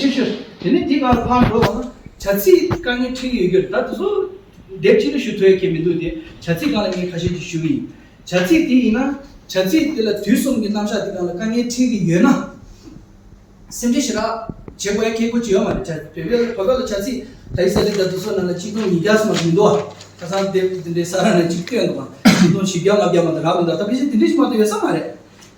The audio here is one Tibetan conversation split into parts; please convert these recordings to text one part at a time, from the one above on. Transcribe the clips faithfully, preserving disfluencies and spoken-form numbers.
ཆེ་ཤོས། དེ་ནས་དེའི་སྒང་ལ་ཕར་འགྲོ་བ་ན་བྱ་ཚིག་དཀའ་ངལ་འཕྲད་ཀྱི་ཡོད་རྒྱུ་རེད། ད་དེ་ཚོ་དེབ་གཅིག་ལ་ཞུ་ཐུབ་ཡ་གང་ཡང་མི་འདུག་དེ་བྱ་ཚིག་སྒང་ལ་ངས་ཁ་ཤས་ཅིག་ཞུ་གི་ཡིན། བྱ་ཚིག་དེ་ཡིན་ན་བྱ་ཚིག་དེ་ལ་དུས་གསུམ་གྱི་རྣམ་གཞག་དེ་སྒང་ལ་དཀའ་ངལ་འཕྲད་ཀྱི་ཡོད་ན། སེམས་ཁྲལ་ཞེ་དྲག་བྱེད་དགོས་ཡ་ཁག་པོ་ཅིག་ཡོད་མ་རེད། བྱ་བོད་སྐད་བོད་སྐད་ལ་བྱ་ཚིག་ད་ཡིག་གསལ་ལེ་ད་དུ་སོ་ནང་ལ་ཆིག་སྟོང་ཉིས་བརྒྱ་ཙམ་མི་འདུག་ཨ། ཁ་སང་དེབ་འདི་འདྲའི་ས་ར་ནས་ཅིག་བཏོན་འདུག་ཨ། ཆིག་སྟོང་བཞི་བརྒྱ་ལྔ་བརྒྱ་མ་གཏོགས་རག་མི་འདུག་ད་ཕལ་ཆེར་དེ་འདྲ་ཞིག་མ་གཏོགས་ཡོད་ས་མ་རེད།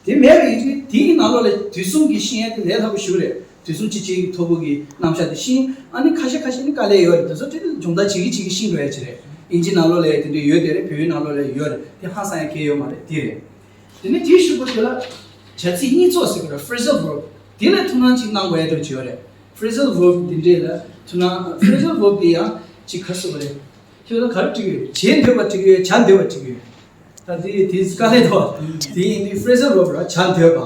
དེ་མེད་པ་ཡིན་དུས་དེའི་ནང་ལོགས་ལ་དུས་གསུམ་གྱི་ཤེས་ཡོན་དེ་ལས་སླ་པོ་ཞིག་རེད། དུས་གསུམ་གཅིག་ཅིག་གི་ཐོར་བུ་གི་རྣམ་གཞག་དེ་ཤེས། ཨ་ནི་ཁ་ཤས་ཁ་ཤས་ནི་དཀའ་ལས་ཡོད་རེད། དེ་ཚོ་དེ་སྦྱོང་བརྡར་བྱེད་ཀྱི་བྱེད་ཀྱི་ཤེས་དགོས་ཡ་ཅིག་རེད། དབྱིན་ཇི་ནང་ལོགས་ལ་དེ་འདྲ་ཡོད་དེ་རེད། བོད་ཡིག་ནང་ལོགས་ལ་ཡོད་རེད། དེ་ཧང་སང་ཡ་གང་ཡང་ཡོད་མ་རེད། དེ་རེད། དེ་ནས་དེའི་གཞུག་གུ་དེ་ལ་བྱ་ཚིག་གཉིས་ཚོགས་ཟེར་གྱི་རེད། phrasal verb། དེ་ལ་ཐུགས་སྣང་ཅིག་གནང་དགོས་ཡ་འདྲ་ཅིག་ཡོད་རེད། phrasal verb་དེ་འདྲས་ལ་ཐུགས་སྣང་phrasal verb་དེ་ཡང་ཅིག་ག་རེ་ཟེར་དགོས་རེད། ཁྱོད་ལ་ག་རེ་བྲིས་ཡོད། བྱེད་འདོད་པ་བྲིས་ཡོད། བྱ་འདོད་པ་བྲིས་ཡོད། ད་དེ་དེ་དཀའ་ལས་འདུག་དེ་ཡིན་དུས་phrasal verb་ར་བྱ་འདོད་པ། བྱེད་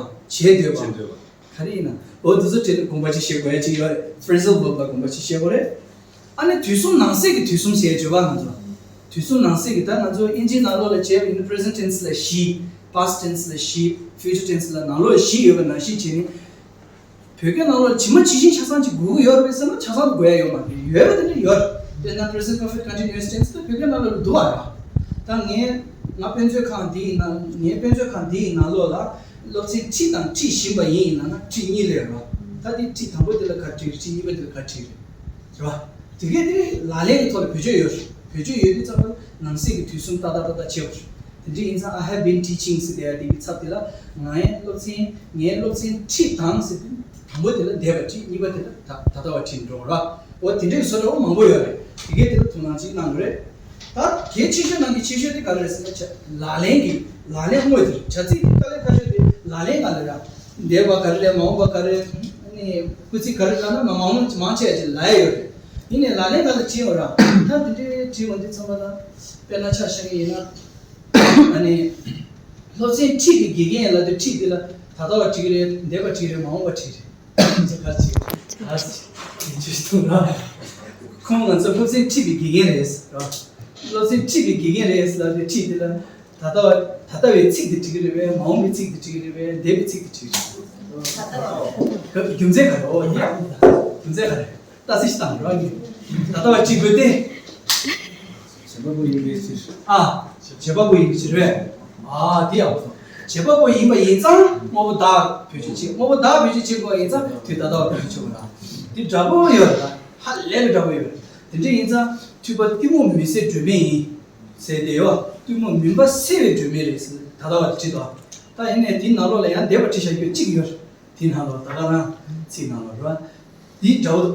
འདོད་པ། བྱེད་འདོད་པ། ག་རེ་ཡིན་ན། འོ་དེ་ཚོ་བྲིས་ནས་དགོངས་པ་ཅིག་བཞེས་དགོས་ཡ་ཅིག་ཡོད་རེད། phrasal verb་ལ་དགོངས་པ་ཅིག་བཞེས་དགོས་རེད། ཨ་ནི་དུས་གསུམ་ནང་གསེས་ཀྱི་དུས་གསུམ་ཟེར་བརྗོད་པ་ང་ཚོ། དུས་གསུམ་ནང་གསེས་ཀྱི་ད་ང་ཚོ་དབྱིན་ཇིའི་ནང་ལོགས་ལ་བྱས་པ་ཡིན་ན་present tense་ལ་she། past tense་ལ་she། future tense་ལ་ནང་ལོགས་she་ཡོད་པ་ནང་བཞིན་བྱས་ནས། བོད་སྐད་ནང་ལོགས་ཇི་མ་ཇི་བཞིན་ཆ་ཚང་ཅིག་དགོས་ཀྱི་ཡོད་རེད་པས་ཟེར་ན་ཆ་ཚང་དུ་དགོས་ཡ་ཡོད་མ་རེད། ཡོད་རེད། དེ་འདྲ་ཡོད་རེད། དཔེར་ན་present perfect continuous tense་དེ་བོད་སྐད་ནང་ལོགས་ལ་འདུག་བ་རེད། ད་ངས་ང་དཔེ་མཛོད་ཁང་འདི་ཡི་ནང་ངའི་དཔེ་མཛོད་ཁང་འདི་ཡི་ནང་ལོགས་ལ་སློབ་ཚན་ཁྲིད་དང་ཁྲིད་བཞིན་པ་ཡིན་ཡིན་ལབ་ན་ཁྲིད་གཉིས་སླེབས་རེད་བ། ད་དེ་ཁྲིད་དང་པོ་དེ་ལ་ག་ཁྲིད་རེད། ཁྲིད་གཉིས་པ་དེ་ལ་ག་ཁྲིད་རེད། རེད་བ། དེ་གས་དེ་ལག་ལེན་གྱི་ཐོག་ལ་བེད་སྤྱོད་ཡོད་རེད། བེད་སྤྱོད་ཡོད་དུས་ཙམ་པ་ནང་གསེས་ཀྱི་དུས་གསུམ་ཏག་ཏག་ཏག་ཏག་བྱེད་དགོས་རེད། དེ་འདྲ་ཡིན་ཙང་I have been teaching་ཟེར་དེ་ཡ་དེ་གི་ཚབ་དེ་ལ་ངའི་སློབ་ཚན་ངའི་སློབ་ཚན་ཁྲིད་དང་ཟེར་དུས་དང་པོ་དེ་ལ་འདས་པ་ཁྲིད། གཉིས་པ་དེ་ལ་ད་ད་ལྟ་བ་ཁྲིད་འགྲོ་ར། འོ་དེ་འདྲའི་བཟོ་འདྲ་བོ་མང་པོ་ཡོད་རེད། དེ་གས་དེ་ལ་ཐུགས་སྣང་ཅིག་གནང་དགོས་རེད། ད་གལ་ཆེ་ཤོས་ནང་གི་ཆེ་ཤོས་དེ་ག་རེ་རེད་ཟེར་ན་ལག་ལེན་གྱི་ལག་ལེན་དངོས་དེ་རེད། བྱ་ཚིག་དེ་དཀའ་ལས་ཁག་ཤོས་དེ་ལག་ལེན་ག་རེ་རེད། འདས་པ་ག་རེ་རེད། མ་འོངས་པ་ག་རེ་རེད། ཨ་ནི་སྐུལ་ཚིག་ག་རེ་ལབ་ན་མ་མང་མང་ཆེ་བ་ཅིག་ལབ་ཡ་ཡོད་རེད། ཡིན་ནའི་ལག་ལེན་ག་ལ་བྱེད་འོ་ར། ད་དེ་འདྲའི་བྲིས་འོང་དུས་ཙམ་པ་ལ་དཔེར་ན་ཆ་བཞག་གི་ཡིན་ན། ཨ་ནི་སློབ་ཚན་ཁྲིད་པའི་དགེ་རྒན་ལབ་དུས་ཁྲིད་འདི་ལ་ད་ལྟ་བ་བྲིས་ཀྱི་རེད། འདས་པ་བྲིས་རེད། མ་འོངས་པ་བྲིས་རེད། ཁྱེད་ཚོ་ག་རེ་བྱེད་ག་རེ་བྱེད་ཐུབ་ན། ཁོང་ང་ཚོ་སློབ་ཚན་ཁྲིད་པའི་དགེ་རྒན་རེད་ར། སློབ་ཚན་ཁྲིད་པའི་དགེ་རྒན་རེད་ལབ་དུས་ཁྲིད་འདི་ལ། ད་ལྟ་བ་ད་ལྟ་བའི་ཚིག་དེ་བྲིས་ཀྱི་རེད་པས། མ་འོངས་པའི་ཚིག་དེ་བྲིས་ཀྱི་རེད་པས། འདས་པའི་ཚིག་དེ་བྲིས་ཀྱི་རེད། རྒྱུ་མཚན་ག་རེ། འོ་ཡ། རྒྱུ་མཚན་ག་རེ། ལྟ་ཚིག་ཞིག་བཏང་རོགས་གྱིས། ད་ལྟ་བ་གཅིག་དགོས་ཏེ། བྱེད་པ་པོ་ཡིན་པའི་ཕྱིར། ཨ། བྱེད་པ་པོ་ཡིན་པའི་ཕྱིར་རེད། ཨ་དེ་ཡག་པོ་སོང་། བྱེད་པ་པོ་ཡིན་པ་ཡིན་ཙང་དངོས་པོ་བདག་བེད་སྤྱོད་བྱེད། དངོས་པོ་བདག་བེད་སྤྱོད་བྱེད་དགོས་ཡིན་ཙང་དུས་ད་ལྟ་བ་བེད་སྤྱོད་བྱེད་དགོས་ར། དེ་འདྲ་པོ་ཡོད་ར། ཧ་ལས་པའི་འདྲ་པོ་ཡོད་ར། དེ་འདྲ་ཡིན་ཙང་ཐོས་པ་གཏི་མུག་མུན་སེལ་སྒྲོན་མེ་ཡིན། ཟེར་དེ་ཡོད། གཏི་མུག་མུན་པ་སེལ་བའི་སྒྲོན་མེ་རེད་ཟེར་ད་ལྟ་བ་དེ་བྲིས་དོ། ད་ཡིན་ནའི་དེའི་ནང་ལོགས་ལ་ཡང་འདས་པ་བྲིས་བཞག་རྒྱུ་གཅིག་ཡོད། དེའི་ནང་ལོགས་ད་ག་རང་ཚིག་ནང་ལོགས་རེད་བ། དེའི་འདྲ་བོ།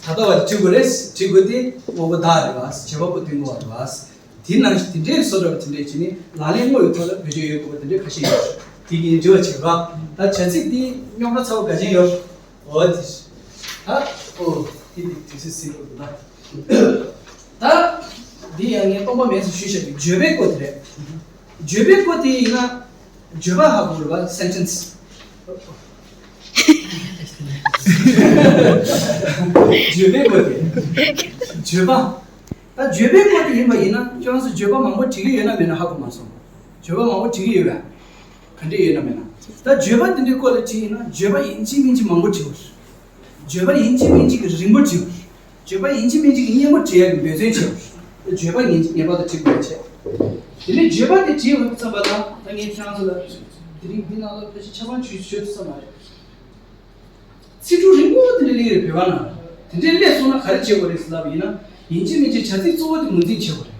ད་ལྟ་བ་བྲིས་དགོས་རེད། བྲིས་དགོས་ཏེ་དངོས་པོ་བདག་རེད་བ། བྱེད་པ་པོ་སྟོན་དགོས་པ་རེད་བ། དེའི་ནང་བཞིན་དེ་འདྲའི་བཟོ་འདྲ་བ་དེ་འདྲས་བྱས་ནས་ལག་ལེན་དངོས་ཡོད་ཐོག་ལ་བེད་སྤྱོད་ཡོད་དགོས་པ་དེ་འདྲའི་ཁ་ཤས་ཡོད། དེ་གཉིས་འབྲེལ་བ་བྱེད་པ། ད་བྱ་ཚིག་དེའི་རྙོག་དྲ་ཚ་བོ་ག་ཅན་ཡོད། འོ་དེ། ད་ཨོ་དེ་དེ་དུས་ཚོད་ཟིན་འགྲོ་འདུག་ད། ད་འདི་ཡང་ངས་སྟོང་པ་མེད་ཙམ་ཞུས་བཞག་གི་བརྗོད་པའི་སྐོར་དེ་རེད། བརྗོད་པའི་སྐོར་དེ་ཡིན་ན། བརྗོད་པ་ཧ་གོ་རེད་བ། སེན་ཊེན་སི། བརྗོད་པའི་སྐོར་དེ། བརྗོད་པ། ད་བརྗོད་པའི་སྐོར་དེ་ཡིན་པ་ཡིན་ན་ཁྱོད་རང་ཚོ་བརྗོད་པ་མང་པོ་བྲིས་ཀྱི་ཡོད་ན་མེད་ན་ཧ་གོ་མ་སོང་། བརྗོད་པ་མང་པོ་བྲིས་ཀྱི་ཡོད་པས། ག་འདྲས་ཡོད་ན་མེད་ན། ད་བརྗོད་པ་དེ་འདྲའི་སྐོར་ལ་བྲིས་ཡིན་ན་བརྗོད་པ་ཡིན་གཅིག་མིན་གཅིག་མང་པོ་བྲིས་དགོས། བརྗོད་པ་ཡིན་གཅིག་མིན་གཅིག་གི་རིང་པོ་བྲིས་དགོས། བརྗོད་པ་ཡིན་གཅིག་མིན་གཅིག་གི་སྙན་པོ་བྲིས་ཡག་གི་འབད་བརྩོན་བྱེད་དགོས། བརྗོད་པ་ངེས་ངེས་པར་དུ་བྲིས་དགོས་བྱས། དེ་ནས་བརྗོད་པ་དེ་བྲིས་ཡོང་དུས་ཙམ་པ་ལ་ད་ངས་ཁྱེད་རང་ཚོ་ལ་དེ་རིང་འདི་ནང་ལ་ཕལ་ཆེར་ཆ་ཚང་ཆུད་ཆོད་ཐུབ་ས་མ་རེད། ཚིག་འབྲུ་རིང་པོ་དེ་འདྲ་སླེབས་ཀྱི་རེད་བོད་པ་ནང་། དེ་འདྲ་སླེབས་སོང་ན་ག་རེ་བྱེད་དགོས་རེད་ཟེར་ལབ་པ་ཡིན་ན། ཡིན་གཅིག་མིན་གཅིག་བྱ་ཚིག་གཙོ་བོ་དེ་ངོས་འཛིན་བྱེད་དགོས་རེད།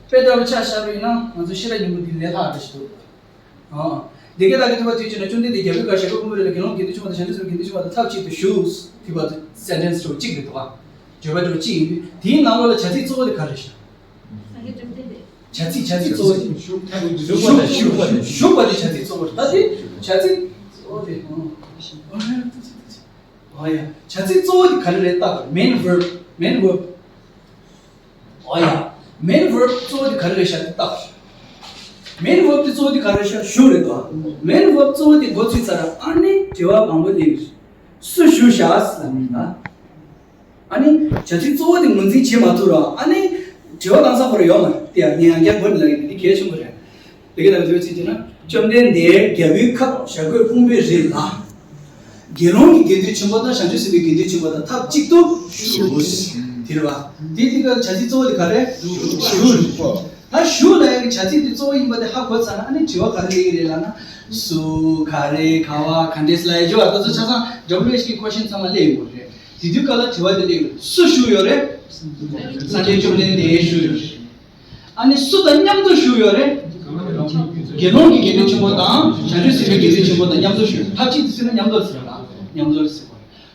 དཔེ་ལྟ་བུ་ཆ་བཞག་པ་ཡིན་ན་ང་ཚོ་ཤེས་རབ་སྙིང་པོ་འདི་ལས་ལྷག་འདྲ་ཞིག་འདུག་ཨ། འདི་སྐད་བདག་གིས་ཐོས་པ་དུས་གཅིག་ན། བཅོམ་ལྡན་འདས་རྒྱལ་པོའི་ཁབ་ཞྭ་སྒོའི་ཕུང་པོའི་རི་ལ་དགེ་སློང་དགེ་འདུན་ཆུང་བ་དང་། བྱང་ཆུབ་སེམས་དཔའ་དགེ་འདུན་ཆུང་བ་དང་ཐབས་གཅིག་ཏུ་བཞུགས། ཐོས་པ་དུས་སེན་ཊེན་སི་འདྲ་བོ་གཅིག་རེད་འདུག་ཨ། བརྗོད་པ་འདྲ་བོ་གཅིག་ཡིན་དུས་དེའི་ནང་ལོགས་ལ་བྱ་ཚིག་གཙོ་བོ་དེ་ག་རེ་རེད་ཤག་སངས་རྒྱས་བཅོམ་ལྡན་འདས། བྱ་ཚིག་བྱ་ཚིག་གཙོ་བོ་དེ། བཞུགས་བཞུགས་པ་དེ་བཞུགས་པ་དེ་བྱ་ཚིག་གཙོ་བོ་རེད། ད་དེ་བྱ་ཚིག་གཙོ་བོ་དེ། ཨོ་ཡ། བྱ་ཚིག་གཙོ་བོ་དེ་ག་རེ་རེད་ལྟ་དགོས། མེན་ཝརབ། མེན་ཝརབ། ཨོ་ཡ། མེན་ཝརབ་གཙོ་བོ་དེ་ག་རེ་རེད་ཤག་དེ་ལྟ་དགོས། མེན་ཝརབ་དེ་གཙོ་བོ་དེ་ག་རེ་རེད་ཤག་བཞུགས་རེད་དོ། མེན་ཝརབ་གཙོ་བོ་དེ་འགོ་ཚུགས་ཚར། ཨ་ནི་དྲི་བ་མང་པོ་སླེབས། སུ་བཞུགས་ཤག་ཟེར་ལབ་ན། ཨ་ནི་བྱ་ཚིག་གཙོ་བོ་དེ་ངོས་འཛིན་བྱེད་མ་ཐུབ་ར། ཨ་ནི་དྲི་བ་བཏང་ས་ཁོ་རང་ཡོད་མ་རེད། དེ་ཡང་ངས་ཡང་བསྐྱར་འགོ་ནས་ལབ་ཀྱི་འདི་གལ་ཆེན་པོ་རེད། ལས་ཀྱི་ནང་དུ་ཚིག་བྱས་ན། བཅོམ་ལྡན་འདས་རྒྱལ་པོའི་ཁབ་བྱ་རྒོད་ཕུང་པོའི་རི་ལ། དགེ་སློང་གི་དགེ་འདུན་ཆེན་པོ་དང་བྱང་ཆུབ་སེམས་དཔའི་དགེ་འདུན་ཆེན་པོ་དང་ཐབས་གཅིག་ཏུ་བཞུགས། དེ་རེད་བ། དེ་དེ་ག་བྱ་ཚིག་གཙོ་བོ་དེ་ག་རེ། བཞུགས། ད་བཞུགས་ལ་ཡང་བྱ་ཚིག་དེ་གཙོ་བོ་ཡིན་པ་དེ་ཧ་གོ་ཚར་ན། ཨ་ནི་དྲི་བ་ག་རེ་སླེབས་ཀྱི་རེད་ལབ་ན། སུ། ག་རེ། ག་བ། ག་འདྲས་ལབ་ཡ་ཅིག་ཡོད་པ། ད་ཚོ་ཆ་ཚང་W H K question ཚང་མ་སླེབས་ཡོང་གི་རེད། དེ་དུས་སྐབས་ལ་དྲི་བ་དེ་སླེབས་ཡོང་། སུ་བཞུགས་ཡོད་རེད། སངས་རྒྱས་བཅོམ་ལྡན་འདས་བཞུགས་ཡོད་རེད། ཨ་ནི་སུ་དང་མཉམ་དུ་བཞུགས་ཡོད་རེད། དགེ་སློང་གི་དགེ་འདུན་ཆེན་པོ་དང་བྱང་ཆུབ་སེམས་དཔའི་དགེ་འདུན་ཆེན་པོ་དང་མཉམ་དུ་བཞུགས། ཐབས་གཅིག་ཏུ་ཟེར་ན་མཉམ་དུ་ཟེར་བ་ལ་མཉམ་དུ་ཟེར་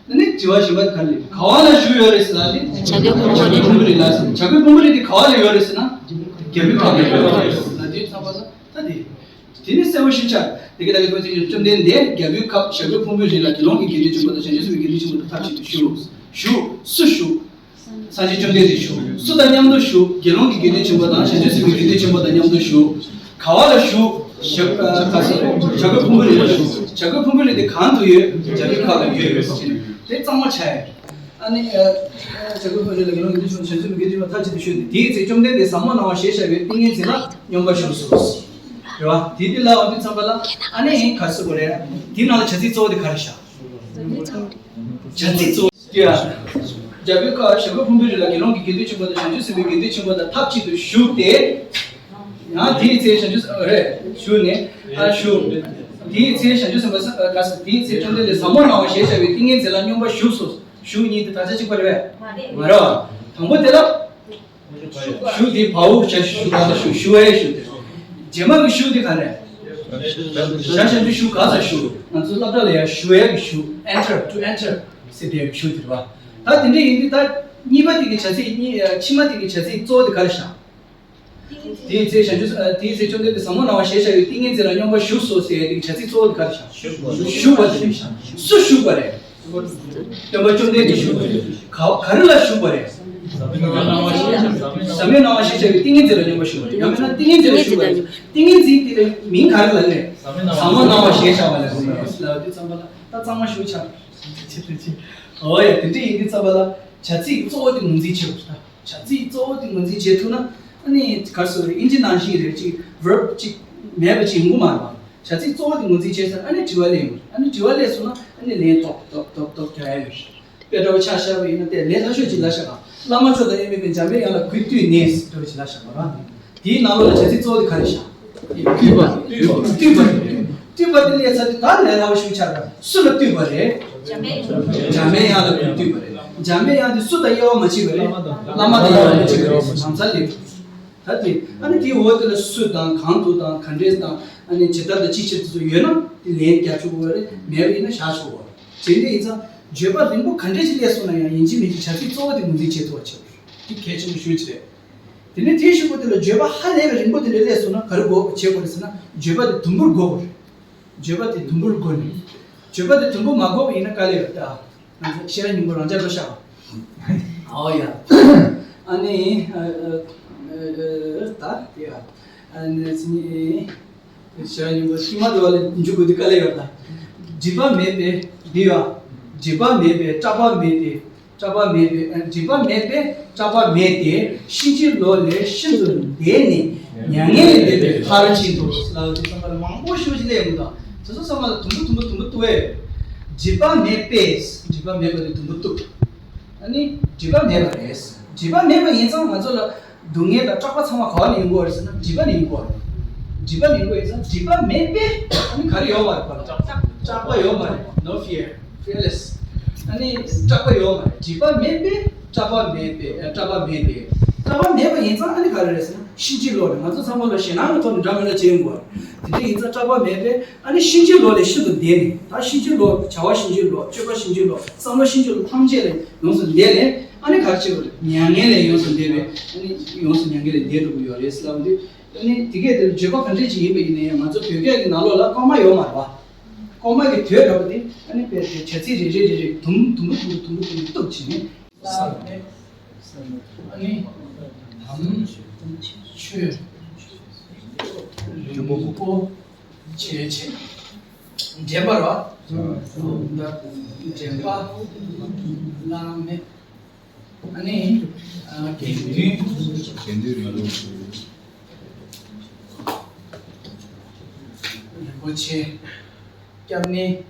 བ། ཨ་ནི་དྲི་བ་གཞན་པ་ག་རེ། ག་བ་ལ་བཞུགས་ཡོད་རེད་ཟེར་ན། ཨ་ནི་བྱ་རྒོད་ཕུང་པོའི་རི། ཕུང་པོའི་རི་ལ་ཟེར། བྱ་རྒོད་ཕུང་པོའི་རི་དེ་ག་བ་ལ་ཡོད་རེད་ཟེར་ན། རྒྱལ་པོའི་ཁབ་ལ་ཡོད་རེད་ཟེར་ན། དེ་ཚང་མ་ལ་ད་དེ། དེ་ནི་གསལ་པོ་ཞིག་ཆགས། དེ་ག་ད་ག་བ་ཅན་བཅོམ་ལྡན་འདས་རྒྱལ་པོའི་ཁབ་བྱ་རྒོད་ཕུང་པོའི་རི་ལ་དགེ་སློང་གི་དགེ་འདུན་ཆེན་པོ་དང་བྱང་ཆུབ་སེམས་དཔའི་དགེ་འདུན་ཆེན་པོ་དང་ཐབས་གཅིག་ཏུ་བཞུགས། བཞུགས། སུ་བཞུགས། སངས་རྒྱས་བཅོམ་ལྡན་འདས་བཞུགས། སུ་དང་མཉམ་དུ་བཞུགས། དགེ་སློང་གི་དགེ་འདུན་ཆེན་པོ་དང་བྱང་ཆུབ་སེམས་དཔའི་དགེ་འདུན་ཆེན་པོ་དང་མཉམ་དུ་བཞུགས། ག་བ་ལ་བཞུགས། བྱ་ཨ་ག་ས་བྱ་རྒོད་ཕུང་པོའི་རི་ལ་བཞུགས། བྱ་རྒོད་ཕུང་པོའི་རི་དེ་གང་དུ་ཡོད། རྒྱལ་པོའི་ཁབ་ལ་ཡོད། དེ་གཙང་མ་ཆགས་ཡོད། ཨ་ནི་ཨ་བྱ་རྒོད་ཕུང་པོའི་རི་ལ་དགེ་སློང་གི་དགེ་འདུན་ཆེན་པོ་དང་བྱང་ཆུབ་སེམས་དཔའི་དགེ་འདུན་ཆེན་པོ་ཐབས་གཅིག་ཏུ་བཞུགས་ཏེ། དེའི་ཚེ་བཅོམ་ལྡན་འདས་ཟབ་མོ་སྣང་བ་ཞེས་བྱ་བའི་ཏིང་ངེ་འཛིན་ལ་སྙོམས་པར་ཞུགས་སོ། རེད་བ། དེ་དེ་ལ་འོ་དེ་ཚང་པ་ལ་ཨ་ནི་ག་རེ་ཟེར་དགོས་རེད། དེའི་ནང་ལ་བྱ་ཚིག་གཙོ་བོ་དེ་ག་རེ་བཞག་བྱ་ཚིག་གཙོ་བོ། ཡ། རྒྱལ་པོའི་ཁབ་བྱ་རྒོད་ཕུང་པོའི་རི་ལ་དགེ་སློང་གི་དགེ་འདུན་ཆེན་པོ་དང་བྱང་ཆུབ་སེམས་དཔའི་དགེ་འདུན་ཆེན་པོ་དང་ཐབས་གཅིག་ཏུ་བཞུགས་ཏེ། ཡང་དེའི་ཚེ་བྱང་ཆུབ་སེམས་དཔའ་རེད་བཞུགས་ནས། ཨ་བཞུགས། དེའི་ཚེ་བྱང་ཆུབ་སེམས་དཔའ་ས་ག་ས་དེའི་ཚེ་བཅོམ་ལྡན་འདས་ཟབ་མོ་སྣང་བ་ཞེས་བྱ་བའི་ཏིང་ངེ་འཛིན་ལ་སྙོམས་པར་ཞུགས་སོ། ཞུགས་གཉིས་དེ་དག་ཆ་གཅིག་པ་རེད་པས། མ་རེད་བ། དང་པོ་དེ་ལ། ཞུགས་དེ་བའོ་བྱ་ཞུགས་ག་ལ་ཞུགས་ཞུ་བའི་ཞུགས་དེ། རྗེས་མ་གི་ཞུགས་དེ་ག་རེ། བྱ་བྱ་ཞུགས་ཞུགས་ག་ས་ཞུགས། ང་ཚོ་སློབ་གྲྭ་ལ་ཡང་ཞུགས་ཡ་གི་ཞུགས། enter, to enter ཟེར་དེ་ཞུགས་དེ་རེད་བ། ད་དེ་འདྲ་ཡིན་དུས་ད་གཉིས་པ་དེ་གི་བྱ་ཚིག་གཉིས། ཕྱི་མ་དེ་གི་བྱ་ཚིག་གཙོ་བོ་དེ་ག་རེ་བཞག་དེའི་ཚེ་བྱང་ཆུབ་དེའི་ཚེ་བཅོམ་ལྡན་འདས་ཟབ་མོ་སྣང་བ་ཞེས་བྱ་བའི་ཏིང་ངེ་འཛིན་ལ་སྙོམས་པར་ཞུགས་སོ་ཟེར་ཡ་དེ་གི་བྱ་ཚིག་གཙོ་བོ་དེ་ག་རེ་བཞག་ཞུགས་པ་དེ་བཞག་སུ་ཞུགས་པ་རེད། སྟོན་པ་བཅོམ་ལྡན་འདས་ཞུགས་པ་རེད། ག་ག་རེ་ལ་ཞུགས་པ་རེད། ཟབ་མོའི་སྣང་བ་ཞེས་བྱ་བའི་ཏིང་ངེ་འཛིན་ལ་སྙོམས་པར་ཞུགས་པ་རེད། ཡང་མིན་ན་ཏིང་ངེ་འཛིན་ལ་ཞུགས་པ་རེད། ཏིང་ངེ་འཛིན་དེ་ལ་མིང་ག་རེ་ལབ་རེད། ཟབ་མོའི་སྣང་བ་ཞེས་བྱ་བ་ལ་ཟེར་ལབ་དུས་ཙམ་པ་ལ་ད་གཙང་མ་ཞུགས་ཆགས། ཆེ་ཆེ་ཆེ། འོ་ཡ། དེ་འདྲ་ཡིན་དུས་ཙམ་པ་ལ་བྱ་ཚིག་གཙོ་བོ་དེ་ངོས་འཛིན་བྱེད་དགོས་ད། བྱ་ཚིག་གཙོ་བོ་དེ་ངོས་འཛིན་བྱེད་ཐུབ་ན། ཨ་ནི་ག་རེ་ཟེར་དགོས་རེད། ཨིན་ཇི་ནང་བཞིན་རེད། ཅིག་verb ཅིག་མེད་པ་ཅིག་ཡོང་གི་མ་རེད་པ། བྱ་ཚིག་གཙོ་བོ་དེ་ངོས་འཛིན་བྱས་ཚར། ཨ་ནི་དྲི་བ་སླེབས་ཡོང་། ཨ་ནི་དྲི་བ་སླེབས་སོང་ན་ཨ་ནི་ལན་ཏོག་ཏོག་ཏོག་ཏོག་རྒྱག་ཡ་ཡོད་རེད། དཔེ་འདྲ་བོ་ཆ་བཞག་པ་ཡིན་ན་དེ་ལན་སླ་ཤོས་ཅིག་ལབ་བཞག་ག་བླ་མ་མཆོག་དང་དབྱེར་མེད་པའི་འཇམ་པའི་དབྱངས་ལ་གུས་བཏུད་ནས་འདྲ་བོ་ཅིག་ལབ་བཞག་ག་ར། དེའི་ནང་ལོགས་ལ་བྱ་ཚིག་གཙོ་བོ་དེ་ག་རེ་བཞག་བསྟོད་པ། བསྟོད་པ། བསྟོད་པ་རེད། བསྟོད་པ་དེ་ལས་ཚར་དུས་ད་ལས་སླ་བོ་ཞིག་ཆགས་པ། སུ་ལ་བསྟོད་པ་རེད། འཇམ་པའི་དབྱངས་ལ་གུས་བཏུད་པ་རེད། འཇམ་པའི་དབྱངས་དེ་སུ་དང་དབྱེ་བ་མ་ཕྱེ་བ་རེད། བླ་མ་དང་དབྱེ་བ་མ་ཕྱེ་བ་རེད། ནང་ཚན་ལས། ད་དེ་ཨ་ནི་དེའི་འོག་དེ་ལ་སུ་དང་གང་དུ་དང་ག་འདྲས་དང་ཨ་ནི་ཇི་ལྟར་དང་ཅིའི་ཕྱིར་དེ་ཚོ་ཡོད་ན་དེ་ལན་རྒྱག་ཆོག་གི་རེད། མེད་པ་ཡིན་ན་བཞག་ཆོག་གི་རེད། དེ་འདྲ་ཡིན་ཙང་བརྗོད་པ་རིང་པོ་ག་འདྲས་ཅིག་སླེབས་སོང་ན་ཡང་ཡིན་གཅིག་མིན་གཅིག་བྱ་ཚིག་གཙོ་བོ་དེ་ངོས་འཛིན་བྱེད་ཐུབ་པ་བྱེད་དགོས་རེད། དེ་གལ་ཆེན་པོ་ཞེ་པོ་ཅིག་རེད། དེ་ནས་དེའི་གཞུག་གུ་དེ་ལ་བརྗོད་པ་ཧ་ལས་པའི་རིང་པོ་དེ་འདྲ་སླེབས་སོང་ན་ག་རེ་དགོས་བྱེད་དགོས་རེད་ཟེར་ན། བརྗོད་པ་དེ་དུམ་བུར་བགོ་དགོས་རེད། བརྗོད་པ་དེ་དུམ་བུར་བགོ་ནས། བརྗོད་པ་དེ་དུམ་བུར་མ་བགོས་པ་ཡིན་ན་དཀའ་ལས་ཡོད་ད། ང་ཚོ་ཤེས་རབ་སྙིང་པོ་རང་འཇགས་འགྲོ་ཤག་ཨོ་ཡ། ཨ་ནི་ཨ་ཨ་ཨ་ད་དེ་ཡ། ཨ་ནི་ཚིག་ཤེས་རབ་སྙིང་པོ་ཤིང་མ་དུ་བ་ལ་འཇུག་དགོས་དུས་དཀའ་ལས་ཡོད་ད། སྒྲིབ་པ་མེད་པས་འདི་ཡ། སྒྲིབ་པ་མེད་པས་སྐྲག་པ་མེད་དེ། སྐྲག་པ་མེད་པས་ཨ། སྒྲིབ་པ་མེད་པས་སྐྲག་པ་མེད་དེ། ཕྱིན་ཅི་ལོག་ལས་ཤིན་ཏུ་འདས་ནས་མྱ་ངན་ལས་འདས་པའི་ཕར་ཕྱིན་ཏོ། ལབ་དུས་ཙམ་པ་ལ་མང་པོ་ཞེ་པོ་ཅིག་སླེབས་ཡོང་གི་འདུག་དེ་ཚོ་ཚང་མ་ལ་དུམ་བུ་དུམ་བུ་དུམ་བུ་གཏུགས་ཨེ། སྒྲིབ་པ་མེད་པས། སྒྲིབ་པ་མེད་པ་དེ་དུམ་བུ་གཏུགས། ཨ་ནི་སྒྲིབ་པ་མེད་པ་རེད། སྒྲིབ་པ་མེད་པ་ཡིན་ཙང་ང་ཚོ་ལ་སྡུག་བསྔལ་དང་སྐྲག་པ་ཚང་མ་ག་བ་ནས་ཡོང་གི་ཡོད་རེད་ཟེར་ན་སྒྲིབ་པ་ནས་ཡོང་གི་ཡོད་རེད། སྒྲིབ་པ་ནས་ཡོང་གི་ཡོད་ཙང་སྒྲིབ་པ་མེད་པས་ཨ་ནི་ག་རེ་ཡོད་མ་རེད། སྐྲག་པ་ཡོད་མ་རེད། No fear, fearless. ཨ་ནི་སྐྲག་པ་ཡོད་མ་རེད། སྒྲིབ་པ་མེད་པས་སྐྲག་པ་མེད་པས་ཨ། སྐྲག་པ་མེད་དེ། སྐྲག་པ་མེད་པ་ཡིན་ཙང་ཨ་ནི་ག་རེ་རེད་ཟེར་ན་ཕྱིན་ཅི་ལོག་རེད། ང་ཚོ་ཚང་མ་ལ་ཞེད་སྣང་གི་ཐོག་ནས་འདྲ་མི་འདྲ་བྱེད་ཡོང་གི་ཡོད་རེད། དེ་འདྲ་ཡིན་ཙང་སྐྲག་པ་མེད་པས། ཨ་ནི་ཕྱིན་ཅི་ལོག་ལས་ཤིན་ཏུ་འདས་ནས། ད་ཕྱིན་ཅི་ལོག་བྱ་བ་ཕྱིན་ཅི་ལོག་སྤྱོད་པ་ཕྱིན་ཅི་ལོག་བསམ་བློ་ཕྱིན་ཅི་ལོག་ཐམས་ཅད་ལས་ཡོངས་སུ་འདས་ནས་ཨ་ནི་ག་རེ་བྱེད་དགོས་རེད། མྱ་ངན་ལས་ཡོངས་སུ་འདས་པས་ཨ་ནི་ཡོངས་སུ་མྱ་ངན་ལས་འདས་འགྲོ་གི་ཡོད་རེད་ཟེར་ལབ་དུས། ཨ་ནི་དེ་གས་དེར་བརྗོད་པ་ག་འདྲས་ཅིག་ཡིན་པ་ཡིན་ན་ཡང་ང་ཚོ་བོད་སྐད་ཀྱི་ནང་ལོགས་ལ་ལྐོག་མ་ཡོད་མ་རེད་བ། ལྐོག་མ་གི་དོད་འདྲ་པོ་དེ་ཨ་ནི་དཔེ་དེ་བྱ་ཚིག་རེ་རེ་རེ་རེ་དུམ་དུམ་བུ་དུམ་བུ་དུམ་བུ་དུམ་བུ་གཏུབ་བྱས་ནས། ཨ་ནི་དམ་ཆོས་རིང་པོ་བྱས་བྱས། འདྲེན་པ་ར། འདྲེན་པ། བླ་མེད། ཨ་ནི་དགེ་འདུན། དགེ་འདུན་རིང་ལུགས་སུ། རིན་པོ་ཆེ། སྐྱབས་གནས།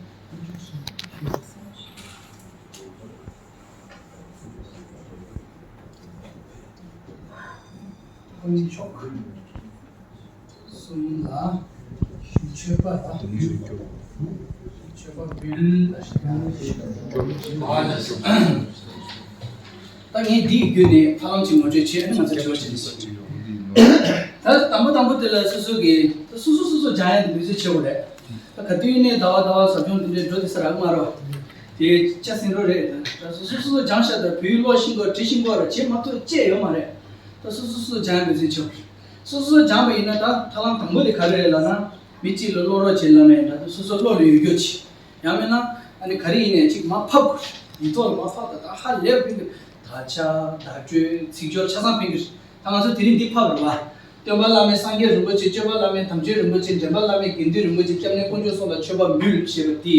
གསུམ་ལ། མཆོད་པ་དང་། མཆོད་པ་འབུལ། ད་ངས་འདིའི་བརྒྱུད་ནས་ཐབས་ལམ་གཅིག་ངོ་སྤྲོད་བྱས་ནས་ང་ཚོ་དྲི་བ་དྲིས་ལན་ཞུ། ད་དང་པོ་དང་པོ་དེ་ལ་སོ་སོ་གི་སོ་སོ་སོ་སོ་སྦྱང་ཡ་དེ་འབད་རྩོལ་བྱེད་དགོས་རེད། ད་ག་དུས་ཡིན་ནའི་ཟླ་བ་ཟླ་བ་ཟབ་སྦྱོང་དེ་འདྲའི་འགྲོ་དེ་ས་རག་མ་རེད་བ། དེ་ཆ་སྲིན་རོ་རེད། ད་སོ་སོ་སོ་སོ་སྦྱང་ཤག་ད་བོད་ཡིག་ཀློག་ཤེས་དགོས་བྲིས་ཤེས་དགོས་ར་བྱེད་མ་ཐུབ་ཅེས་ཡོད་མ་རེད། ད་སོ་སོ་སོ་སོ་སྦྱང་ཡ་འབད་རྩོལ་བྱེད། སོ་སོ་སོ་སྦྱངས་པ་ཡིན་ན་ད་ཐབས་ལམ་དང་པོ་དེ་ག་རེ་རེད་ལབ་ན། མི་གཅིག་ལ་ཀློག་རོགས་བྱེད་ལབ་ན་ཡིན་ད་སོ་སོ་བློ་ལ་ཡོད་རྒྱུ་བྱེད། ཡང་མིན་ན་ཨ་ནི་ག་རེ་ཡིན་ནའི་གཅིག་མར་ཕབ་དགོས། ཡིག་ཐོག་ལ་མར་ཕབ་ད་ད་ཧ་ལས་པ་ཕན་གི། དག་ཆ་བརྡ་སྤྲོད་ཚིག་སྦྱོར་ཆ་ཚང་ཕན་གི། ད་ང་ཚོ་དེ་རིང་འདི་ཕབ་རེད་བ། སྟོན་པ་བླ་མེད་སངས་རྒྱས་རིན་པོ་ཆེ། སྤྱོད་པ་བླ་མེད་དམ་ཆོས་རིན་པོ་ཆེ། འདྲེན་པ་བླ་མེད་དགེ་འདུན་རིན་པོ་ཆེ། སྐྱབས་གནས་དཀོན་མཆོག་གསུམ་ལ་མཆོད་པ་འབུལ་ཞེས་པ་འདི་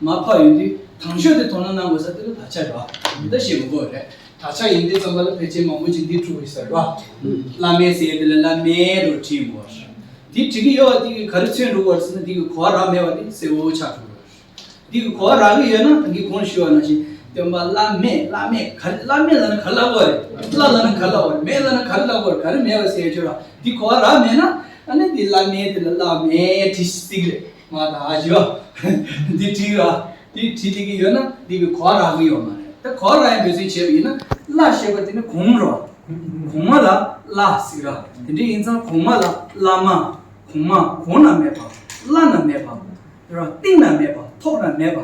མར་ཕབ་ཡོང་དུས་དང་ཤོས་དེ་དོ་སྣང་གནང་དགོས་ས་དེ་ལ་དག་ཆ་རེད་བ། འདི་ལྟ་ཞེས་མི་དགོས་རེད། དག་ཆ་ཡིན་དུས་ཙམ་པ་ལ་ཕལ་ཆེར་མང་པོ་ཅིག་འདི་འཁྲུག་གི་ཟེར་བ། བླ་མེད་ཟེར་ཡས་དེ་ལ་བླ་མེད་འགྲོ་བྲིས་ཡོང་བ་རེད། འདི་བྲིས་ཀྱི་ཡོད་བ་དེ་གི་ག་རེ་མཚོན་འགྲོ་བ་རེད་ཟེར་ན་འདི་གི་གོ་བ་རག་མེད་བ་དེ་གསལ་བོ་ཆགས་འགྲོ་བ་རེད། འདི་གི་གོ་བ་རག་གི་ཡོད་ན་ད་གིན་གོང་ཞུས་པ་ནང་བཞིན་སྟོན་པ་བླ་མེད་བླ་མེད་ག་རེ་བླ་མེད་ལབ་ན་ག་རེ་ལབ་དགོས་རེད། བླ་ལབ་ན་ག་རེ་ལབ་དགོས་རེད། མེད་ལབ་ན་ག་རེ་ལབ་དགོས་རེད། ག་རེ་མེད་བ་ཟེར་ཡ་ཆོས་ར་འདི་གོ་བ་རག་མེད་ན་ཨ་ནི་འདི་བླ་མེད་དེ་ལ་བླ་མེད་བྲིས་སྲིད་གི་རེད། ང་ད་ཨ་ཞུ་འདི་བྲིས་ར་འདི་བྲིས་དེ་གི་ཡོད་ན་འདི་གི་གོ་བ་རག་གི་ཡོད་མ་རེད། ད་གོ་བ་རག་ཡ་འབད་རྩོལ་བྱས་པ་ཡིན་ན་བླ་ཞེས་པ་དེ་ནི་གོང་རོ། གོང་མ་ལ་བླ་ཟེར་ར། དེ་འདྲ་ཡིན་ཙང་གོང་མ་ལ་བླ་མ། གོང་མ་གོང་ན་མེད་པ། བླ་ན་མེད་པ། ར་སྟེང་ན་མེད་པ། ཐོག་ན་མེད་པ།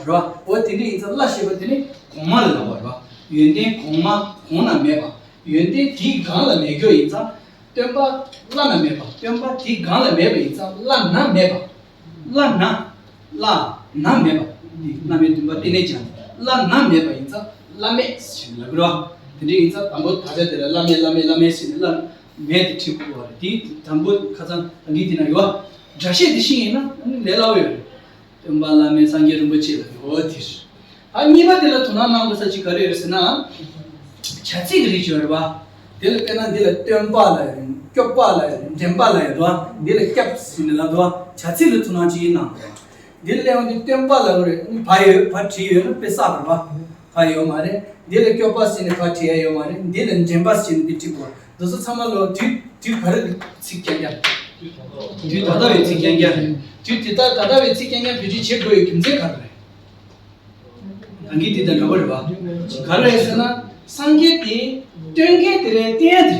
ར་འོ་དེ་འདྲ་ཡིན་ཙང་བླ་ཞེས་པ་དེ་ནི་གོང་མ་ལ་ལབ་པ་ར། ཡོན་ཏན་གོང་མ་གོང་ན་མེད་པ། ཡོན་ཏན་དེའི་སྒང་ལ་མེད་རྒྱུ་ཡིན་ཙང་། སྟོན་པ་བླ་ན་མེད་པ། སྟོན་པ་དེའི་སྒང་ལ་མེད་པ་ཡིན་ཙང་བླ་ན་མེད་པ། བླ་ན། བླ་ན་མེད་པ། འདི་བླ་མའི་བདུན་པ་བསྟན་ནས་ཀྱང་བླ་ན་མེད་པ་ཡིན་ཙང་བླ་མེད་ཞེས་ལབ་རོ། དེ་འདྲ་ཡིན་ཙང་དང་པོ་དག་ཆ་དེ་ལ་བླ་མེད་བླ་མེད་བླ་མེད་ཟེར་ནས་བླ་མེད་དེ་བྲིས་དགོས་པ་རེད། དེ་དང་པོ་ཁ་སང་ད་གིན་དེ་ན་ཡོད། སྒྲ་བཤད་དེ་ཤེས་ཡིན་ན་ལས་སླ་བོ་ཡོད་རེད། སྟོན་པ་བླ་མེད་སངས་རྒྱས་རིན་པོ་ཆེ་ལ་ཡོད་དེ་རེད། ཨ་གཉིས་པ་དེ་ལ་དོ་སྣང་གནང་དགོས་ས་ཅིག་ག་རེ་ཡོད་ཟེར་ན། བྱ་ཚིག་གི་རིགས་ཅིག་ཡོད་རེད་བ། དེ་ལ་དཔེར་ན་འདི་ལ་སྟོན་པ་ལ་ཡོད་རེད། སྐྱོབ་པ་ལ་ཡོད་རེད། འདྲེན་པ་ལ་ཡོད་དོ། འདི་ལ་སྐྱབས་ཟེར་ནས་ལབ་དོ། བྱ་ཚིག་ལ་དོ་སྣང་ཅིག་གནང་དགོས། འདི་ལ་སླེབས་ཡོང་དུས་སྟོན་པ་ལ་ཡོད་རེད། བ་ཡོད་བ་བྲིས་ཡོད་ན་དཔེ་བསགས་རེད་བ། བ་ཡོད་མ་རེད། འདི་ལ་སྐྱོབ་པ་ཟེར་ནས་བ་བྲིས་ཡ་ཡོད་མ་རེད། འདི་ལ་འདྲེན་པ་ཟེར་ནས་འདི་བྲིས་དགོས། འདི་ཚོ་ཚང་མ་ལོ་དུས་དུས་ག་རེ་ཚིག་རྐྱང་རྐྱང་། དུས་ད་ལྟ་བའི་ཚིག་རྐྱང་རྐྱང་། དུས་དེ་ལྟར་ད་ལྟ་བའི་ཚིག་རྐྱང་རྐྱང་བེད་སྤྱོད་བྱེད་དགོས་ཡའི་རྒྱུ་མཚན་ག་རེ་རེད། ད་གིན་དེ་དང་འདྲ་བོ་རེད་བ། ག་རེ་རེད་ཟེར་ན། སངས་རྒྱས་དེ་སྟོན་མཁན་དེ་རེད། བསྟན་ཡ་དེ་རེད།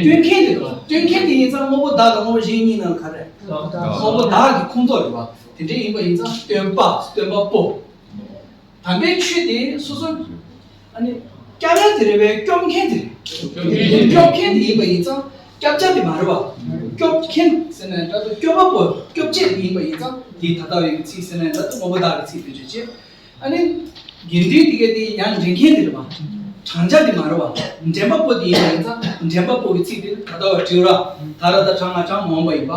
སྟོན་མཁན་དེ་རེད་བ། སྟོན་མཁན་དེ་ཡིན་ཙང་དངོས་པོ་བདག་དང་དངོས་པོ་གཞན་གཉིས་ནང་ག་རེ་རེད། དངོས་པོ་བདག་གི་ཁོངས་གཏོགས་རེད་བ། དེ་འདྲ་ཡིན་པ་ཡིན་ཙང་སྟོན་པ་སྟོན་པ་པོ། དམ་པའི་ཆོས་དེ་སོ་སོ། ཨ་ནི། སྐྱབས་ཡ་དེ་རེད་པས་སྐྱོབ་མཁན་དེ་རེད། སྐྱོབ་མཁན་དེ་ཡིན་པ་ཡིན་ཙང་སྐྱབས་བྱ་དེ་མ་རེད་བ། སྐྱོབ་མཁན་ཟེར་ན་འདྲ་འདུག་སྐྱོབ་པ་པོ་སྐྱོབ་བྱེད་དེ་ཡིན་པ་ཡིན་ཙང་དེ་ད་ལྟ་བའི་ཚིག་ཟེར་ན་འདྲ་འདུག་སྔོན་པོ་བདག་གི་ཚིག་བེད་སྤྱོད་བྱེད། ཨ་ནི། དགེ་འདུན་དེ་ག་དེ་ཡང་འདྲེན་མཁན་དེ་རེད་བ། དྲང་བྱ་དེ་མ་རེད་བ། འདྲེན་པ་པོ་དེ་ཡིན་པ་ཡིན་ཙང་འདྲེན་པ་པོ་གི་ཚིག་དེ་ད་ལྟ་བ་བྲིས་ར། ད་ར་ད་དྲང་ང་དྲང་མ་འོངས་པ་ཡིན་པ།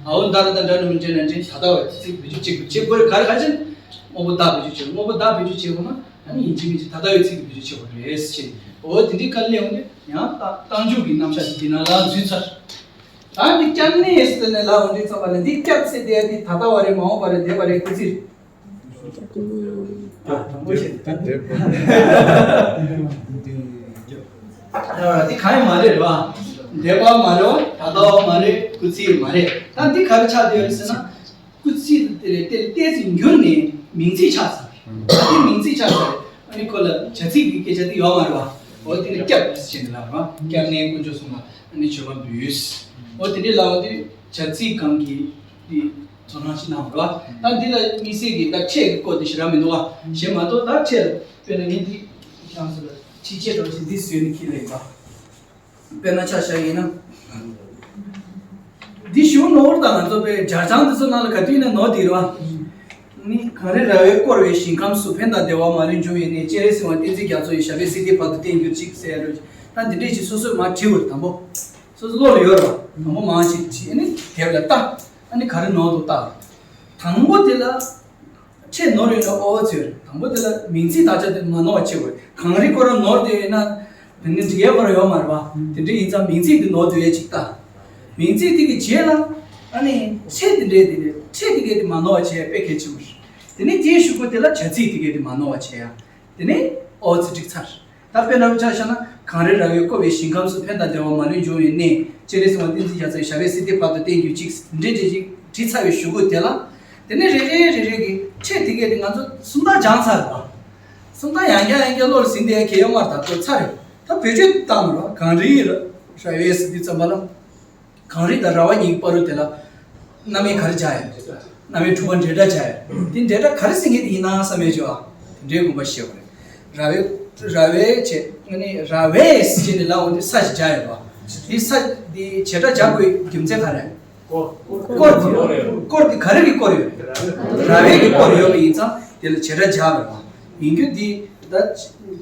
ཨའོ་ད་ར་ད་འདྲ་ནི་མི་འདྲེན་ན་འདྲེན་ད་ལྟ་བ་ཚིག་བེད་སྤྱོད་བྱེད་དགོས་བྱེད་དགོས་ག་རེ་ག་ཅན། སྔོན་པོ་བདག་བེད་སྤྱོད་བྱེད། སྔོན་པོ་བདག་བེད་སྤྱོད་བྱེད་དགོས་ན། ཨ་ནི་ཡིན་གཅིག་མིན་གཅིག་ད་ལྟ་བའི་ཚིག་གི་བེད་སྤྱོད་བྱེད་དགོས་རེད་ཟེར། འོ་དེ་འདྲའི་དཀའ་ལས་འོང་དུས་ཡང་རྟགས་རྟགས་འཇུག་གི་རྣམ་གཞག་ཅིག་འདི་ནང་ལ་འཛུལ་ཚར། ད་འདི་སྐྱབས་གནས་ཟེར་ནས་ལབ་འོང་དུས་ཙམ་པ་ལ་འདི་སྐྱབས་ཟེར་དེ་འདི་ད་ལྟ་བ་རེད། མ་འོངས་པ་རེད། འདས་པ་རེད། སྐུལ་ཚིག་རེད། ད་དང་པོ་བཤད་དེ། འདི་གང་ཡང་མ་རེད་རེད་བ། འདས་པ་མ་རེད་བ། ད་ལྟ་བ་མ་རེད། སྐུལ་ཚིག་མ་རེད། ད་འདི་ག་རེ་ཆགས་བསྡད་ཡོད་རེད་ཟེར་ན། སྐུལ་ཚིག་དེ་ལས་དེ་ལྟས་ཚིག་འགྱུར་ནས་མིང་ཚིག་ཆགས་ཚར། ད་དེ་མིང་ཚིག་ཆགས་ཚར། ཨ་ནི་ཁོ་ལ་བྱ་ཚིག་གི་སྐད་ཆ་དེ་ཡོད་མ་རེད་བ། འོ་དེ་ནི་སྐྱབས་ཟེར་ནས་ལབ་རེད་བ། སྐྱབས་གནས་དཀོན་མཆོག་གསུམ་ལ་ཨ་ནི་མཆོད་པ་འབུལ། འོ་དེ་འདྲའི་ལབ་པ་དེ་བྱ་ཚིག་སྒང་གི་དེ་དོ་སྣང་ཞིག་གནང་རེད་བ། ད་འདི་ལ་དམིགས་བསལ་གྱི་ད་ཕྲད་ཀྱི་སྐོར་དེ་ཞེ་དྲག་མི་འདུག་བ། གཞན་མ་གཏོགས་ད་ཕྲད་ལ་དཔེར་ན་ངས་འདི་ཁྱེད་རང་ཚོ་ལ་ཁྲིད་ཆས་འདྲ་བོ་ཞིག་འདི་བཟོས་ནས་འཁྱེར་ལ་ཡིན་པ། དཔེར་ན་ཆ་བཞག་ཡིན་ན། འདི་གཞུང་ནོར་དང་ང་ཚོ་པའི་སྦྱར་བྱང་འདི་ཚོ་ནང་ལ་ག་དུས་ཡིན་ན་ནོར་འདི་རེད་བ། ནི་གངས་རི་ར་བས་བསྐོར་བའི་ཞིང་ཁམས་སུ། ཕན་དང་བདེ་བ་མ་ལུས་འབྱུང་བའི་གནས། སྤྱན་རས་གཟིགས་དབང་བསྟན་འཛིན་རྒྱ་མཚོ་ཡི། ཞབས་པད་སྲིད་མཐའི་བར་དུ་བརྟན་གྱུར་ཅིག་ཟེར་རོ། ད་འདི་འདྲས་ཅིག་སོ་སོས་མར་བྲིས་པར་དང་པོ། སོ་སོ་བློ་ལ་ཡོད་རེད་བ། དང་པོ་མང་ཞིག་བྲིས་ནི་དེབ་ལ་ལྟ། ཨ་ནི་ག་རེ་ནོར་འདུག་ལྟ། དང་པོ་དེ་ལ། ཕྲད་ནོར་ཡོད་ན་ཨོ་ཨོ་ཚོས་དང་པོ་དེ་ལ་མིང་ཚིག་དག་ཆ་དེ་མ་ནོར་བ་བྱེད་དགོས། གངས་རི་ཁོ་རང་ནོར་དེ་ཡོད་ན་དེ་ནི་འབྲི་ཡས་ཁོ་རང་ཡོད་མ་རེད་བ། དེ་འདྲ་ཡིན་ཙང་མིང་ཚིག་དེ་ནོར་འདུག་ཡས་ཅིག་ལྟ། མིང་ཚིག་དེ་གི་རྗེས་ལ་ཨ་ནི་ཕྲད་དེ་འདྲས་དེ་ནས་ཕྲད་དེ་གས་དེ་མ་ནོར་བ་བྱེད་ཡ་དཔེ་གལ་ཆེན་པོ་རེད། དེ་ནས་དེའི་གཞུག་གུ་དེ་ལ་བྱ་ཚིག་དེ་གས་དེ་མ་ནོར་བ་བྱེད་ཡ། དེ་ནས་ཨོ་ཚིག་འགྲིག་ཚར། ད་ ད་དཔེར་ན་ཆ་བཞག་ན། གངས་རི་ར་བས་བསྐོར་བའི་ཞིང་ཁམས་སུ། ཕན་དང་བདེ་བ་མ་ལུས་འབྱུང་བའི་གནས། སྤྱན་རས་གཟིགས་དབང་བསྟན་འཛིན་རྒྱ་མཚོ་ཡི། ཞབས་པད་སྲིད་མཐའི་བར་དུ་བརྟན་གྱུར་ཅིག། འདྲེ་འདྲེ་ཅིག་བྲིས་ཚར་བའི་གཞུག་གུ་དེ་ལ། དེ་ནས་རེ་རེ་རེ་རེ་གི་ཕྲད་དེ་གས་དེ་ང་ཚོ་སུམ་རྟགས་སྦྱངས་ཚར་རེད་པ། སུམ་རྟགས་ཡང་བསྐྱར་ཡང་བསྐྱར་བློ་ལ་ཟིན་དེ་ཡང་གལ་ཡོད་མ་རེད། ད་ཚར་རེད། ད་བེད་སྤྱོད་བཏང་རོགས། གངས་རི་ར་བས་ཟེར་དུས་ཙམ་པ་ལ། གངས་རི་དང་ར་བ་གཉིས་ཀྱི་བར་དུ་དེ་ལ་རྣམ་དབྱེ་ག་རེ་སྦྱར་ཡོད། རྣམ་དབྱེ་དྲུག་པ་འབྲེལ་སྒྲ་སྦྱར་ཡོད། དེ་འབྲེལ་སྒྲ་ག་རེ་ཟེར་མཁན་དེ་ཡིན་ན་བསམ་ཡས་བྱོས་ཨ། དེ་འདྲའི་དགོངས་པ་བཞེས་དགོས་རེད། ར་བའི་ར་བའི་བྱས་ཨ་ནི་ར་བས་ཟེར་ནས་ལབ་འོང་དུས་ས་ཞིག་སྦྱར་ཡོད་པ། དེ་ས་དེ་བྱེད་སྒྲ་སྦྱར་དགོས་རྒྱུ་མཚན་ག་རེ། བསྐོར་དེ་བསྐོར་དེ་ག་རེ་གིས་བསྐོར་ཡོད། ར་བས་ཀྱིས་བསྐོར་ཡོད་པ་ཡིན་ཙང་དེ་ལ་བྱེད་སྒྲ་སྦྱར་དགོས་པ་ཡིན་རྒྱུ་དེ། ད་བྱེད་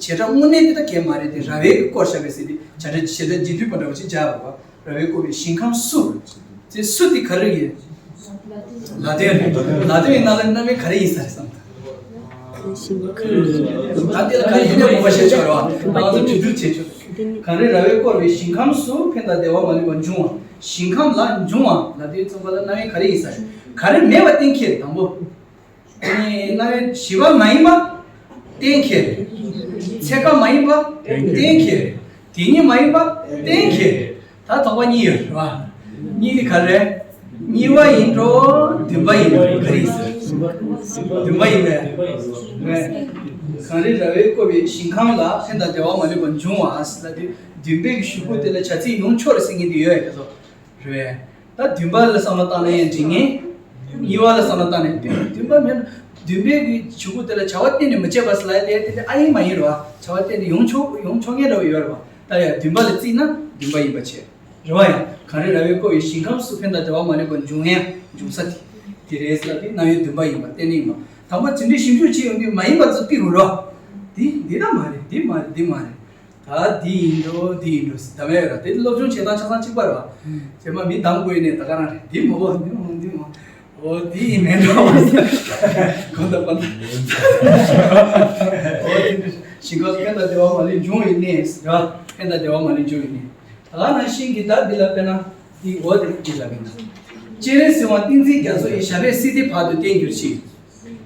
སྒྲ་དངོས་གནས་དེ་ད་གལ་མ་རེད་དེ། ར་བས་ཀྱིས་བསྐོར་བཞག་པས་ཟེར་དེ་བྱེད་སྒྲ་བྱེད་སྒྲ་རྗེས་མཐུད་པ་འདྲ་བོ་ཅིག་སྦྱར་དགོས་པ། ར་བས་བསྐོར་བའི་ཞིང་ཁམས་སུ། དེ་སུ་དེ་ག་རེ་ཡིན། ལ་དོན་རེད། ལ་དོན་ཡིན་ན་ལ་རྣམ་དབྱེ་ག་རེ་ཡིན་ས་རེད་བསམ། ད་དེ་ལ་ག་རེ་ཡིན་ནའི་དགོངས་པ་བཞེས་ཆོག་རེད་བ། ང་ཚོ་གྲོས་བསྡུར་བྱེད་ཆོག་གངས་རི་ར་བས་བསྐོར་བའི་ཞིང་ཁམས་སུ། ཕན་དང་བདེ་བ་མ་ལུས་པ་འབྱུང་བ། ཞིང་ཁམས་ལ་འབྱུང་བ་ལ་དོན་ཙམ་པ་ལ་རྣམ་དབྱེ་ག་རེ་ཡིན་ས་རེད། ག་རེ་མེད་པ་གཏན་འཁེལ་དང་པོ། རྣམ་དབྱེ་བཞི་པ་མ་ཡིན་པ་གཏན་འཁེལ། ཚད་མཁའ་མ་ཡིན་པ་གཏན་འཁེལ། དེ་ཉིད་མ་ཡིན་པ་གཏན་འཁེལ། ད་དོགས་པ་གཉིས་ཡོད་རེད་བ། གཉིས་ནི་ག་རེ། གཉིས་པ་ཡིན་འགྲོ། བདུན་པ་ཡིན་འགྲོ། ག་རེ་ཡིན་ཟེར། བདུན་པ་ཡིན་པས། གངས་རི་ར་བས་བསྐོར་བའི་ཞིང་ཁམས་ལ། ཕན་དང་བདེ་བ་མ་ལུས་པ་འབྱུང་བ་ཟེར་ལབ་དུས་བདུན་པའི་གཞུག་གུ་དེ་ལ་བྱ་ཚིག་ཡོང་ཆོག་རེད་ཟེར་མཁན་དེ་ཡོད་ཡ་ཁྱེད་ཚོ། རེད། ད་བདུན་པ་ལ་བསམ་བློ་བཏང་ན་ཡང་འགྲིག་ངེས། གཉིས་པ་ལ་བསམ་བློ་བཏང་ནས་བདུན་བདུན་པ་མིན། བདུན་པའི་གི་གཞུག་གུ་དེ་ལ་བྱ་བ་གཏན་ནས་མི་བྱེད་པ་ཟེར་ལབ་ཡ་དེ་དེ་ཨ་ཡིན་མ་ཡིན་རེད་བ། བྱ་བ་གཏན་ནས་ཡོང་ཆོག་ཡོང་ཆོག་ངེས་འདྲ་བོ་ཡོད་རེད་བ། ད་ཡ་བདུན་པ་ལ་བརྩིས་ན་བདུན་པ་ཡིན་པ་བྱས། རེད་བ། ཡང་གངས་རི་ར་བས་བསྐོར་བའི་ཞིང་ཁམས་སུ། ཕན་དང་བདེ་བ་མ་ལུས་པ་འབྱུང་ཡང་འབྱུང་ས་དེ་དེ་རེད་ཟེར་ལབ་དེ་རྣམ་དབྱེ་བདུན་པ་ཡིན་པ་གཏན་ནས་ཡིན་པ། དང་པོ་ཇི་འདྲའི་ཞིབ་འཇུག་བྱེད་ཡོང་དུས་མ་ཡིན་པ་ཚོ་ཏིག་རུ་རོ། འདི་འདི་ད་མ་རེད། འདི་མ་རེད། འདི་མ་རེད། ད་འདི་ཡིན་འགྲོ། འདི་ཡིན་འགྲོ་ཟེར་ད་མེད་ར། དེ་སློབ་སྦྱོང་བྱེད་སྟངས་ཆ་ཚང་གཅིག་པ་རེད་བ། རྗེས་མ་མི་གདམ་དགོས་ནས་ད་ག་རང་རེད། འདི་མོ་འདི་མོ་འདི་མོ། འོ་འདི་ཡིན་མེད་འགྲོ་བ་ཟེར། གོ་ད་གོ་ད། འོ་དེ་འདྲ་ཞིང་ཁམས་ཕན་དང་བདེ་བ་མ་ལུས་འབྱུང་བའི་གནས་ར། ཕན་དང་བདེ་བ་མ་ལུས་འབྱུང་བའི་གནས། ད་ག་ནང་བཞིན་གྱི་ད་འདི་ལ་དཔེར་ན་འདི་འོ་དེ་འདི་ལ་དཔེར་ན། སྤྱན་རས་གཟིགས་དབང་བསྟན་འཛིན་རྒྱ་མཚོ་ཡི། ཞབས་པད་སྲིད་མཐའི་བར་དུ་བརྟན་གྱུར་ཅིག།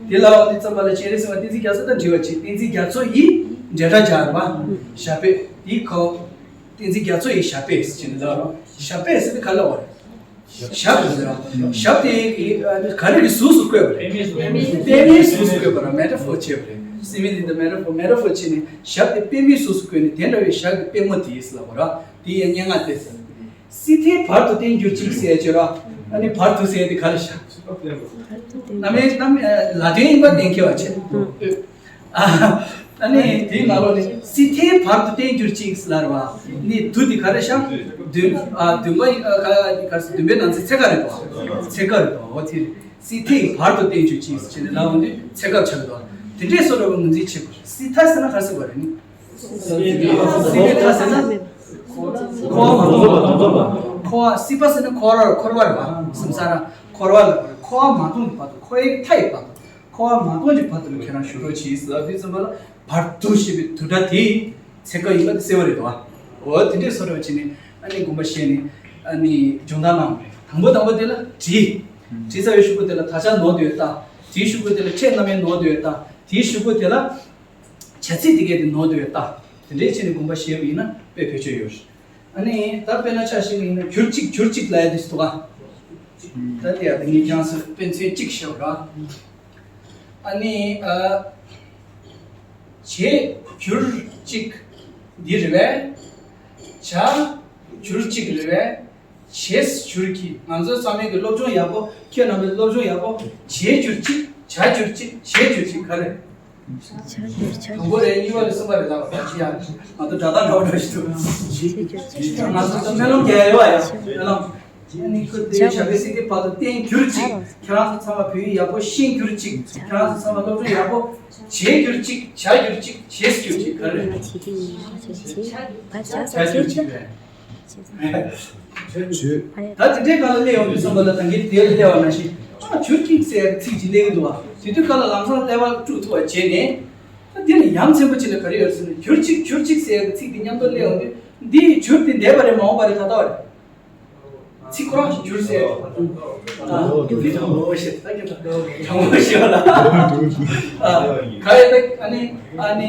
དེ་ལ་འོ་དེ་ཙམ་པ་ལ་སྤྱན་རས་གཟིགས་དབང་བསྟན་འཛིན་རྒྱ་མཚོ་དང་འབྲེལ་བ་ཆེ། བསྟན་འཛིན་རྒྱ་མཚོ་ཡི་འབྲེལ་སྒྲ་སྦྱར་བ། ཞབས་པད་དེའི་ཁ། བསྟན་འཛིན་རྒྱ་མཚོ་ཡི་ཞབས་པད་ཟེར་གྱི་འདུག་ལ། ཞབས་པད་ཟེར་དུས་ག་ལ་བ་རེད། ཞབས་ཟེར་བ། ཞབས་དེ་གི་ག་རེ་གི་གཟུགས་སུ་བཀོད་པ་རེད། པད་མའི་གཟུགས་སུ་བཀོད་པ་ར། མེ་ཊ་ཕོར་བྱས་པ་རེད། སི་མི་ལི་ད་མེ་ཊ་ཕོར། མེ་ཊ་ཕོར་བྱས་ནས་ཞབས་དེ་པད་མའི་གཟུགས་སུ་བཀོད་ནས་དེ་འདྲ་བའི་ཞབས་ཀྱི་པད་མོ་དེ་ཟེར་ལ་བ་ར། དེ་ཡང་སྙན་ངག་དེ་ཟེར། སྲིད་མཐའི་བར་དུ་བརྟན་གྱུར་ཅིག་ཟེར་ཡ་ཅིག་ར། ཨ་ནི་བར་དུ་ཟེར་ཡ་དེ་ག་རེ་ཤག་རྣམ་དབྱེ་རྣམ་ལ་དོན་ཡིན་པ་གཏན་འཁེལ་བ་བྱེད། ཨ་ནི་དེའི་ནང་ལོགས་ནས་སྲིད་མཐའི་བར་དུ་བརྟན་གྱུར་ཅིག་ཟེར་ལབ་ར་བ། ནི་དུ་དེ་ག་རེ་ཤག་བདུན་ཨ་བདུན་པ་ཡིན་ཨ་ག་ག་རེ་ཟེར། བདུན་པའི་ནང་ཚན་ཚེག་ཁ་རེད་དོ། ཚེག་ཁ་རེད་དོ། འོ་དེ་རེད། སྲིད་མཐའི་བར་དུ་བརྟན་གྱུར་ཅིག་ཟེར་ནས་ལབ་འོང་དུས་ཚེག་ཁ་ཆགས་འདུག་དེ་འདྲའི་བཟོ་འདྲ་བ་ངོས་འཛིན་བྱེད་དགོས། སྲིད་མཐའ་ཟེར་ན་ག་རེ་ཟེར་བ་རེད་ནི། སྲིད་མཐའ་ཟེར་ན། འཁོར་བ་མ་སྟོངས་པ་དང་། འཁོར་བ། སྲིད་པ་ཟེར་ན་འཁོར་བ། འཁོར་བ་རེད་བ། སེམས་ཚར་འཁོར་བ་ལ་འཁོར་བ་མ་སྟོངས་ཀྱི་བར་དུ། འཁོར་བའི་མཐའ་ཡི་བར་དུ། འཁོར་བ་མ་སྟོངས་ཀྱི་བར་དུ་ལ་ཁྱེད་རང་བཞུགས་རོགས་གྱིས་ཟེར་ལབ་དུས་ཙམ་པ་ལ་བར་དུ་ཞེས་པའི་དུ་སྒྲ་དེ་ཚེག་ཁ་ཡིན་པ་དེ་གསལ་བོ་རེད་དོ། འོ་དེ་འདྲས་བཟོ་འདྲ་བ་བྱས་ནས་ཨ་ནི་དགོངས་པ་བཞེས་ནས་ཨ་ནི་སྦྱོང་བརྡར་གནང་བ་རེད། དང་པོ་དང་པོ་དེ་ལ་བྲིས། བྲིས་ཚར་བའི་གཞུག་གུ་དེ་ལ་དག་ཆ་ནོར་འདུག་ལྟ། དེའི་གཞུག་གུ་དེ་ལ་ཕྲད་རྣམ་དབྱེ་ནོར་འདུག་ལྟ། དེའི་གཞུག་གུ་དེ་ལ། བྱ་ཚིག་དེ་གས་དེ་ནོར་འདུག་ལྟ། དེ་འདྲའི་ཆེད་ནས་དགོངས་པ་བཞེས་པ་ཡིན་ན་དཔེ་བེད་སྤྱོད་ཡོད་རེད། ཨ་ནི་ད་དཔེར་ན་ཆ་བཞག་པ་ཡིན་ན་གྱུར་ཅིག་གྱུར་ཅིག་ལབ་ཡ་དེ་ཞིག་འདུག་ག་ད་དེ་ཡ་དེ་ངས་ཀྱང་སུ་དཔེ་མཚོན་གཅིག་བཤད་པ་ར། ཨ་ནི་ཨ། བྱས་གྱུར་ཅིག་འདི་རེད་པས། བྱ་གྱུར་ཅིག་རེད་པས། བྱས་གྱུར་གྱི། ང་ཚོ་ཚང་མས་ཀྱི་སློབ་སྦྱོང་ཡག་པོ། ཁྱེད་རྣམ་པའི་སློབ་སྦྱོང་ཡག་པོ། བྱས་གྱུར་ཅིག། བྱ་གྱུར་ཅིག། བྱས་གྱུར་ཅིག་ག་རེ། དང་པོ་རེད། གཉིས་པ་རེད། གསུམ་པ་རེད། ལབ་པ་ཅི་ཡང་ང་ཚོ་སྒྲ་གདངས་འདྲ་བོ་འདྲ་ཞིག་འདུག་ང་ཚོ་ད་སྨོན་ལམ་རྒྱག་ཡ་ཡོད་པ་ཡ། སྨོན་ལམ། ཨ་ནི་ཁོ་དེ་ཞབས་པད་སྲིད་མཐའི་བར་དུ་བརྟན་གྱུར་ཅིག། ཁྱེད་རང་ཚོ་ཚང་མ་བོད་ཡིག་ཡག་པོ་ཤེས་གྱུར་ཅིག། ཁྱེད་རང་ཚོ་ཚང་མ་སློབ་སྦྱོང་ཡག་པོ་བྱས་གྱུར་ཅིག། བྱ་གྱུར་ཅིག། བྱས་གྱུར་ཅིག་ག་རེ་རེད། བྱ་གྱུར་ཅིག་རེད། ད་དེ་འདྲའི་སྒང་ལ་སླེབས་ཡོང་དུས་ཙམ་པ་ལ་ད་གིན་དེ་སླེབས་པ་ནང་བཞིན་ཨ་གྱུར་ཅིག་ཟེར་ཡག་ཚིག་ཅིག་སླེབས་ཀྱི་འདུག་བ། དེ་དུས་སྒང་ལ་ལམ་སང་སླེབས་པ་དཀྲུག་ཐུབ་པ་བྱས་ནས། ད་འདི་ལ་ཡ་མཚན་པོ་ཅིག་ལ་ག་རེ་ཡོད་ཟེར་ན། གྱུར་ཅིག་གྱུར་ཅིག་ཟེར་ཡག་ཚིག་དེ་མཉམ་དུ་སླེབས་ཡོང་དུས་འདི་གྱུར་དེ་འདས་པ་རེད། མ་འོངས་པ་རེད། ད་ལྟ་བ་རེད། ཚིག་ཁོ་རང་གྱུར་ཟེར། ཨ། འདི་དྲང་པོ་ཞིག་ད་གྱུར་དྲང་པོ་ཞིག་ལ། ཨ། ག་རེ་ད་ཨ་ནི་ཨ་ནི།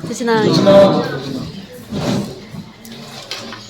ཐུགས་རྗེ་གནང་།